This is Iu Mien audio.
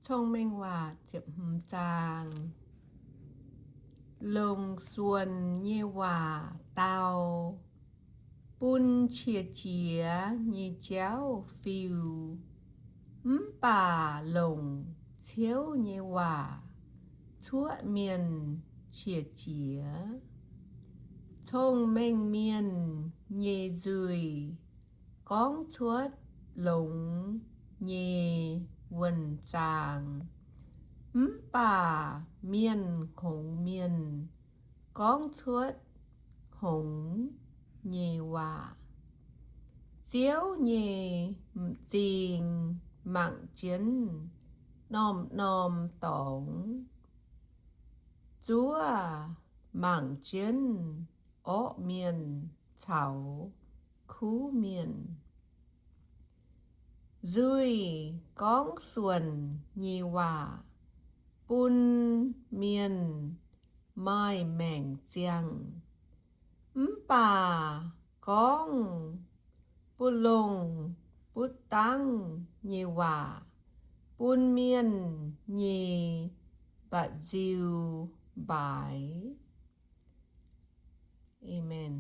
Cong-Mengh Waac ziepc hmz zaang. Longc suonc nyei waac dau, bun qiex jiez nyei jauv fiu, mv baac longc ciouv nyei waac cuoqv mienh qiex jiez. Cong-Mengh Mienh nyei nzuih gorngv cuotv longx nyei wuonh zaang, mv baac mienh hngongx mienh gorngv cuotv hngongx nyei waac. Ziouv nyei m'zing mangc jienv norm-norm dorngx, zuov mangc jienv orqv mienh caux kuv mienh. Nzuih gorngv suonc nyei waac bun mienh maaih maengc ziangh, mv baac gorngv butv longh butv dangv nyei waac bun mienh nyei mba'nziu mbaaix. Aamen.